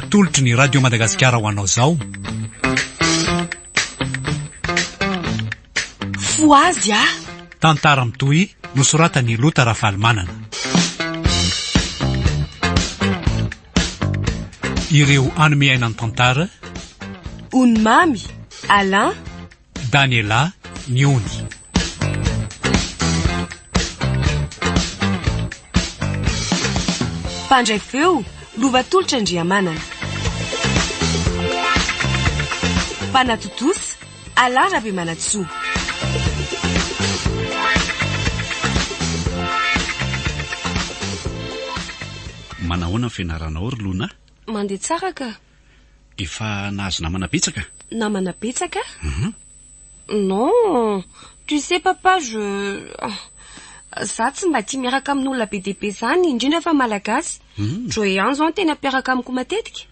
Atolotry ny Radio Madagasikara ho anao izao. Fohazy ah! Tantara mitohy nosoratan'i Lota Rafalimanana. Ireo hanome aina ny tantara. Ony Mamy, Alain. Daniela, Niony. Mpandray feo, Lova Tolotra Andriamanana. Mpanatontosa, Alain Rabemanantsoa. Manahoana ny fianaranao ry Lona? Mandeha tsara ka. Efa nahazo namana betsaka? Namana betsaka? Mhm. Non, tu sais papa, je... Za tsy mba tia miaraka amin'olona be dia be zany, indrindra fa malagasy. Hmm. Joe ihany zao no tena mpiaraka amiko matetika.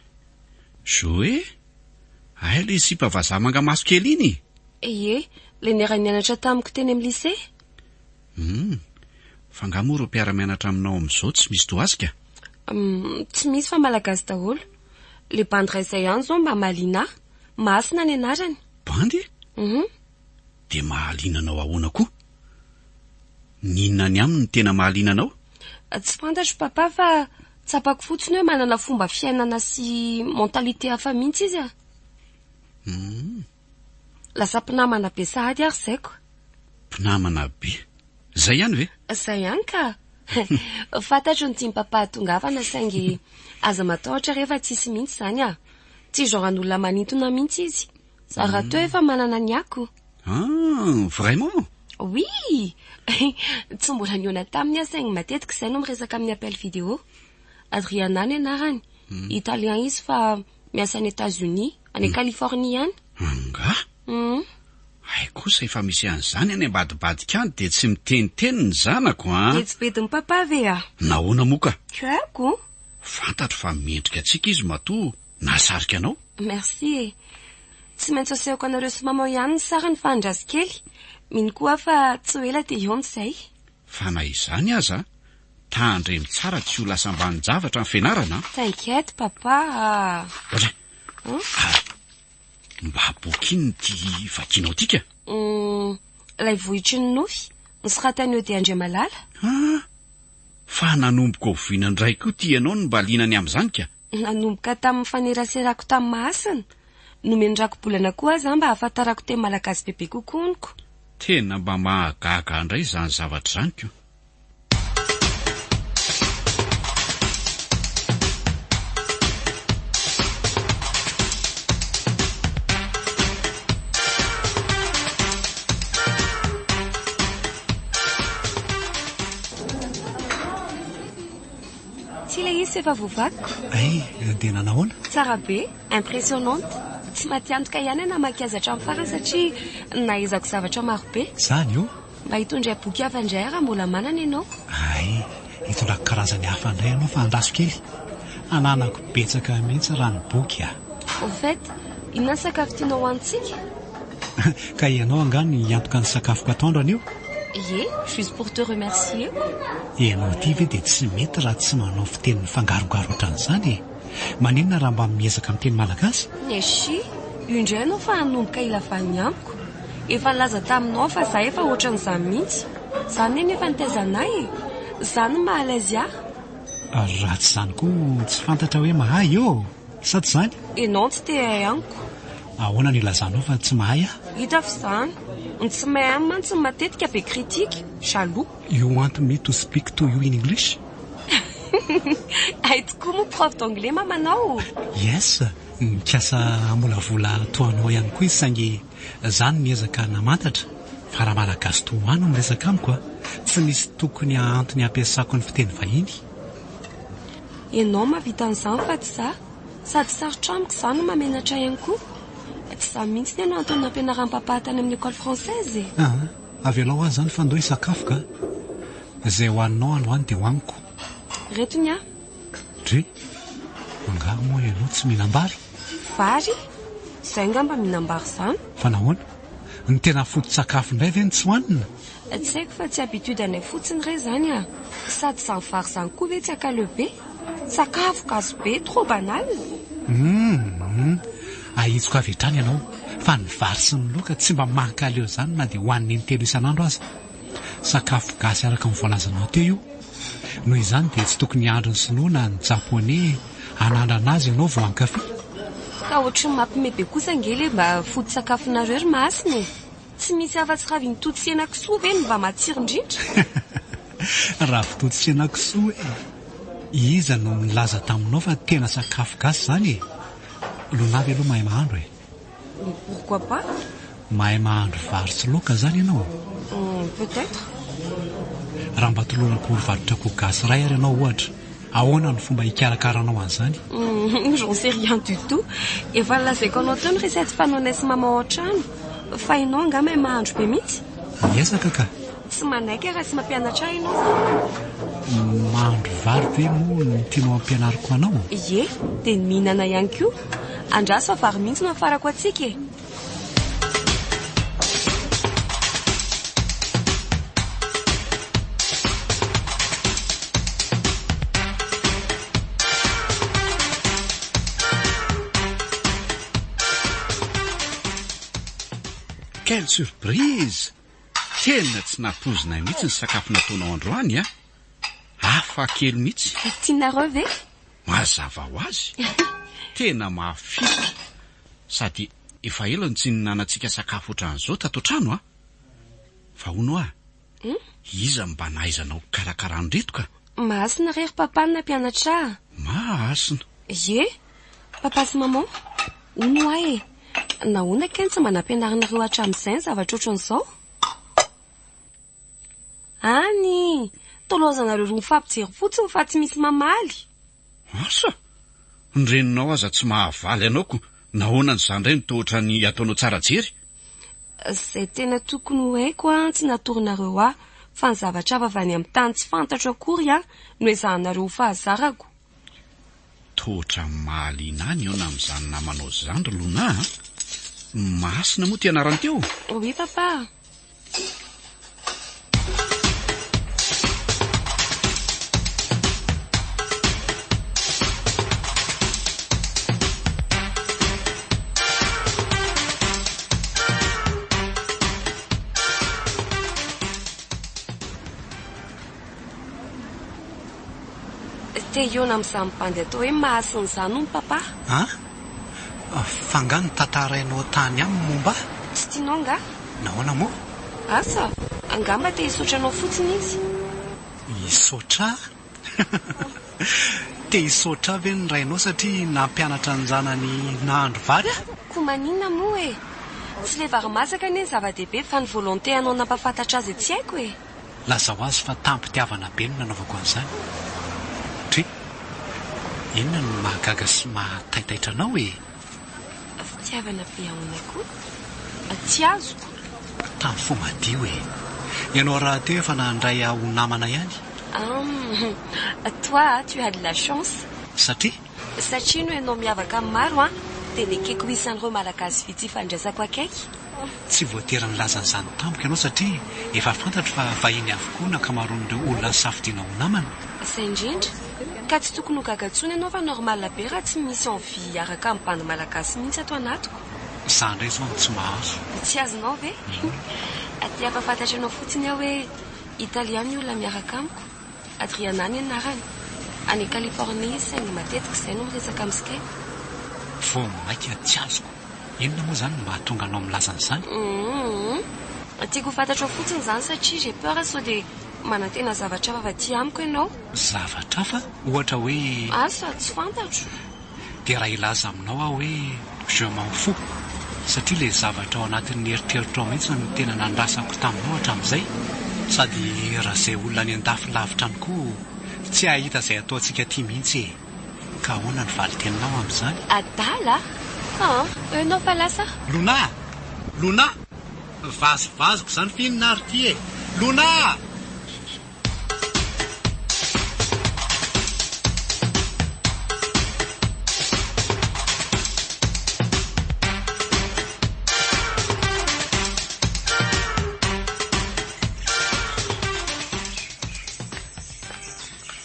Joe? Hay le sipa vazaha manga maso kely iny? Ie, le niara-nianatra tamiko teny amin'ny lycée. Hum. Fa angaha moa ireo mpiara-mianatra aminao amin'izao tsy misy toa azy ka? Hum, tsy misy fa malagasy daholo. Le bandy iray izay ihany izao mba mahaliana ahy. Masina ny anarany. Bandy? Hum. Dia mahaliana anao ahoana koa? Ny inona any aminy no tena mahaliana anao? Tsy fantatro papa fa tsapako fotsiny hoe manana fomba fiainana sy mentalité hafa mihitsy izy ah. Hum. Lasa mpinamana be sahady ary izay ko. Mpinamana be. Izay ihany ve? Izay ihany ka. Fantatro ny tian'i papa hahatongavana saingy aza matahotra re fa tsisy mihitsy izany ah. Tsy genre an'olona manintona mihitsy izy. Za rahateo efa manana ny ako. Ah, vraiment? Oui! Tsy mbola nihaona taminy aho saingy matetika izay no miresaka amin'ny appel vidéo. Adriana ny anarany. Italien izy fa miasa any Etats-Unis, any Californie any. Angaha? Hum. Hay kosa efa misy an'izany any ambadibadika any dia tsy miteniteny ny zanako an! Dia tsy bedin'i papa ve ah? Nahoana moa ka? Tsy haiko. Fantatro fa mendrika antsika izy matoa nahasarika anao. Merci e. Tsy maintsy asehoko anareo sy maman ihany ny sariny fa andraso kely. Mino koa aho fa tsy ho ela dia hihaona izay. Fa na izany aza, tandremo tsara tsy ho lasa ambanin-javatra ny fianarana an! T'inquiète papa a! Ohatray! Ah! Mba boky inona ity vakianao ity ka? Hum, ilay vohitry ny nofy, nosoratan'i Ode Andriamalala. Ah! Fa nanomboka oviana indray koa ity ianao no mba liana ny amin'izany ka? Nanomboka tamin'ny faneraserako tamin'i Mahasina. Nomeny rakibolana koa aza mba hahafantarako teny malagasy bebe kokoa honko. Tena mba mahagaga ahy indray izany zavatra izany ko! Tsy ilay izy efa voavakiko. Hay, dia nanahoana? Tsara be, impressionnante. Tsy matiantoka ihany aho namaky azy hatramin'ny farany satria nahaizako zavatra maro be. Izany oh? Mba hitondray boky hafa indray aho raha mbola manana ianao. Hay, hitondrako karazany hafa indray ianao fa andraso kely. Ananako betsaka mihitsy raha ny boky ah. Au fait, inona ny sakafo tianao hohanintsika? Ka ianao angaha no hiantoka ny sakafoko atoandro anio? Ie, juste pour te remercier. Ianao ity ve dia tsy mety raha tsy manao fiteny mifangarongaro ohatran'izany e? Maninona raha mba miezaka miteny malagasy? Eshi, io indray ianao fa hanomboka hila vaniny amiko. Efa nilaza taminao aho fa za efa ohatran'izany mihitsy. Zany anie efa nitaizana ahy e. Zany no maha à l'aise ahy. Raha tsy izany koa tsy fantatra hoe mahay ô! Sa tsy izany? Ianao tsy te hahay amiko. Ahoana no ilazanao fa tsy mahay aho? Hita fa izany. Ny tsy mahay aminy mantsy no matetika be critique, jaloux. You want me to speak to you in English? Hay tokoa moa prof d'anglais mamanao. Yes, nikasa hamolavola toa anao ihany koa izy saingy za no niezaka namantatra fa raha malagasy toa ahy no miresaka amiko a, tsy misy tokony hahantony hampiasako ny fiteny vahiny. Ianao mahavita an'izany fa tsy za. Sady sarotra amiko izany no mahamenatra ahy ihany koa. Tsy izaho mihitsy anie no antony nampianaran'i papa tany amin'ny école française e. Aa, avelao aho izany fa ndao hisakafo ka. Izay hohaninao androany dia hohaniko. Ireto ny ahy. Dry, angaha moa ianao tsy mihinam-bary? Vary? Izay angamba mihinam-bary izany. Fa nahoana? Ny tena foto-tsakafo indray ve no tsy hohanina? Tsy haiko fa tsy habitude anay fotsiny re izany ah. Sady izany vary izany koa ve tsy akaleo be? Sakafo gasy be, trop banal. Humm! Ahitsiko avy hatrany ianao fa ny vary sy ny laoka tsy mba mankaleo izany na dia hohanina intelo isan'andro aza. Sakafo gasy araka ny voalazanao teo io. Noho izany dia tsy tokony hiandry ny sinoa na ny japoney hanandrana azy ianao vao hankafy. Ka ohatry ny mampime be kosa ange le mba foto-tsakafonareo ry Masina e! Tsy misy afa-tsy ravintoto sy henakisoa ve no mba matsiro indrindra? Ravintoto sy henakisoa e! Iza no nilaza taminao fa tena sakafo gasy izany e? Lona ve aloha mahay mahandro e? Pourquoi pas? Mahay mahandro vary sy laoka izany ianao? Peut-être. Raha mba tolorako varotr'akoho gasy iray ary ianao ohatra, ahoana no fomba hikarakaranao an'izany? J'en sais rien du tout. Efa nolazaiko anao teo ny recette fanaonay sy maman ao an-trano. Fa ianao angaha mahay mahandro be mihitsy? Miezaka ka. Tsy manaiky raha tsy mampianatra ahy ianao izany. Mahandro vary ve moa no tianao hampianariko anao? Ie, dia ny mihinana ihany koa. Andraso fa vary mihitsy no hafarako antsika e! Quelle surprise! Tena tsy nampoizinay mihitsy ny sakafo nataonao androany a! Hafa kely mihitsy. Tianareo ve? Mazava ho azy. Tena mafilotra. Sady efa ela no tsy nihinanantsika sakafo ohatran'izao tato an-trano a! Fa hono hoa, iza no mba nahaizanao nikarakara an'ireto ka? Mahasina re ry papa no nampianatra ahy. Mahasina? Ie, papa sy maman. Hono hoa e, nahoana kay no tsy mba nampianarinareo hatramin'izay ny zavatra ohatran'izao? Any! Toa laozanareo roa mifampijery fotsiny fa tsy misy mamaly. Asa! Ny reninao aza tsy mahavaly anao ko nahoana izany indray no toa ohatran'ny ataonao tsara jery? Izay tena tokony ho haiko an tsy natoronareo ahy fa ny zavatra hafa avy any amin'ny tany tsy fantatro akory an no ezahanareo ho fahazarako. Toa ohatran'ny mahaliana ahy ny hihaona amin'izany namanao izany ry Luna a! Masina moa ity anarany teo? Oui papa. Te hihaona amin'izany bandy atao hoe Mahasina izany hono papa. An? Fa angaha notantarainao tany aminy momba ahy? Tsy tianao angaha? Nahoana moa? Asa, angamba te hisaotra anao fotsiny izy. Hisaotra ahy? Te hisaotra ahy ve ny rainao satria nampianatra ny zanany nahandro vary aho? Koa maninona moa e? Tsy ilay vary masaka anie ny zava-dehibe fa ny volonté anao nampahafantatra azy tsy haiko e! Lazao azy fa tamim-pitiavana be no nanaovako an'izany. Dry! Inona no mahagaga sy mahataitaitra anao e? Fitiavana be ahoana koa? Tsy azoko. Tamin'ny fo madio e! Ianao rahateo efa nandray ahy ho namana ihany. Hum! Toi, tu as de la chance. Satria? Satria noho ianao miavaka amin'ny maro an, dia nekeko ho isan'ireo Malagasy vitsy ifandraisako akaiky. Tsy voatery nilaza an'izany tamiko ianao satria efa fantatro fa vahiny avokoa ny ankamaroan'ireo olona nisafidianao ho namana. Izay indrindra. Ka tsy tokony ho gaga intsony ianao fa normal be raha tsy misy envie hiaraka amin'ny bandy malagasy mihitsy ato anatiko. Izaho indray izao no tsy mahazo. Tsy azonao ve? Te hampahafantatra anao fotsiny aho hoe Italien ny olona miaraka amiko. Adriana ny anarany. Any Californie izy saingy matetika izay no miresaka amin'ny Skype. Vao mainka tsy azoko. Inona moa izany no mahatonga anao milaza an'izany? Humm. Tiako ho fantatrao fotsiny izany satria j'ai peur sao dia manantena zavatra hafa avy aty amiko ianao. Zavatra hafa? Ohatra hoe. Asa, tsy fantatro. Dia raha hilaza aminao aho hoe je m'en fous satria ilay zavatra ao anatin'ny eritreritrao mihitsy no tena nandrasako taminao hatramin'izay, sady raha izay olona any an-dafy lavitra any koa tsy hahita izay ataontsika aty mihitsy e! Ka ahoana ny valin-teninao amin'izany? Adala a! An! Eo ianao fa lasa aho. Lona! Lona! Vazivaziko izany f'inona ary ity e! Lona!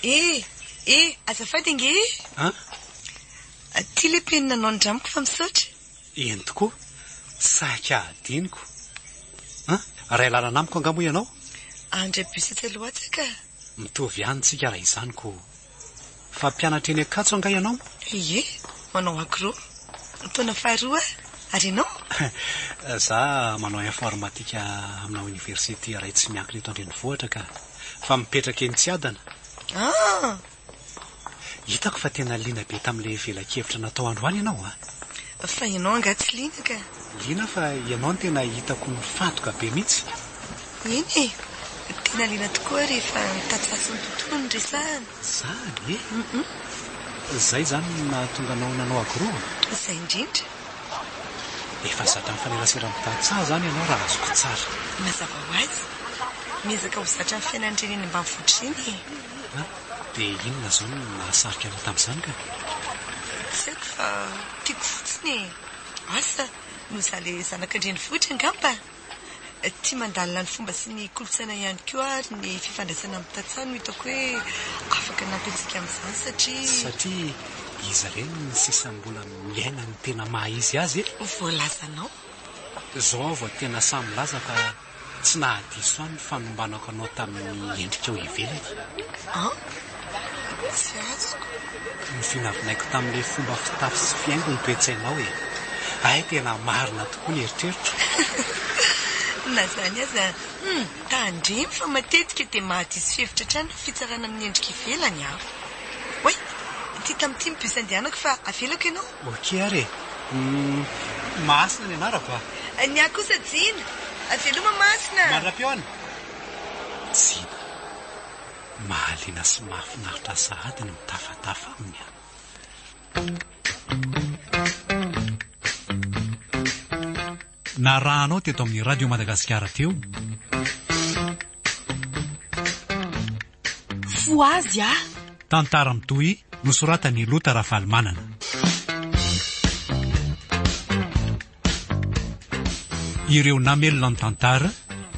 Eh! Eh! Azafady ange e! An? Ity ilay penina anao nindramiko fa misaotra. Eny tokoa, saika hadinoko. An! Iray lalana amiko angaha moa ianao? Handray bus etsy aloha atsy aho ka. Mitovy ihany tsika raha izany ko. Fa mpianatra eny Ankatso angaha ianao? Ie, manao agro. Taona faharoa aho. Ary ianao? Za manao informatika amina oniversite iray tsy miankina eto an-drenivohitra ka. Fa mipetraka eny Tsiadana. Ah! Hitako fa tena liana be tamin'ilay velakevitra natao androany ianao a! Fa ianao angaha tsy liana ka? Liana fa ianao no tena hitako nifantoka be mihitsy. Eny e! Tena liana tokoa aho rehefa ny tantsaha sy ny tontolo no resahana. Izany e! Izay izany no nahatonga anao nanao agro? Izay indrindra. Efa zatra mifanerasera amin'ny tantsaha izany ianao raha azoko tsara. Mazava ho azy. Miezaka ho zatra ny fiainan'ireny eny ambanivohitra ireny e! Dia inona izao no nahasarika anao tamin'izany ka? Tsy haiko fa tiako fotsiny e! Asa, noho izaho ilay zanak'andrenivohitra angamba? Tia mandalina ny fomba sy ny kolontsaina ihany koa aho ary ny fifandraisana amin'ny tantsaha no hitako hoe afaka hanampy antsika amin'izany satria. Satria izy ireny ny sisa mbola miaina ny tena maha izy azy e! Voalazanao. Izao aho vao tena sahy milaza fa Tsy nahadiso ahy ny fanombanako anao tamin'ny endrikao ivelany. An? Tsy azoko. Novinavinaiko tamin'ilay fomba fitafy sy fihaingo ny toe-tsainao e! Hay tena marina tokoa ny eritreritro. Na izany aza, hum, tandremo fa matetika dia mahadiso fihevitra hatrany ny fitsarana amin'ny endrika ivelany an! Oay! Ity tamin'ity ny bus andehanako fa avelako ianao. Ok ary e! Humm, Mahasina ny anarako a! Ny ahy kosa Jina! Veloma Masina! Mandra-pihaona! Jina, mahaliana sy mahafinaritra sahady ny mitafatafa aminy an! Narahanao teto amin'ny Radio Madagasikara teo. Fohazy ah! Tantara mitohy nosoratan'i Lota Rafalimanana. Ireo namelona ny tantara.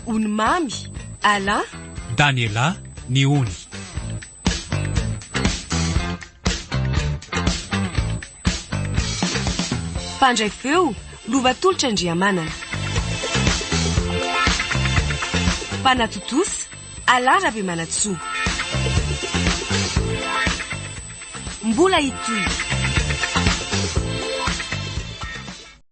Ony Mamy, Alain. Daniela, Ny Ony. Mpandray feo, Lova Tolotra Andriamanana. Mpanatontosa, Alain Rabemanantsoa. Mbola hitohy.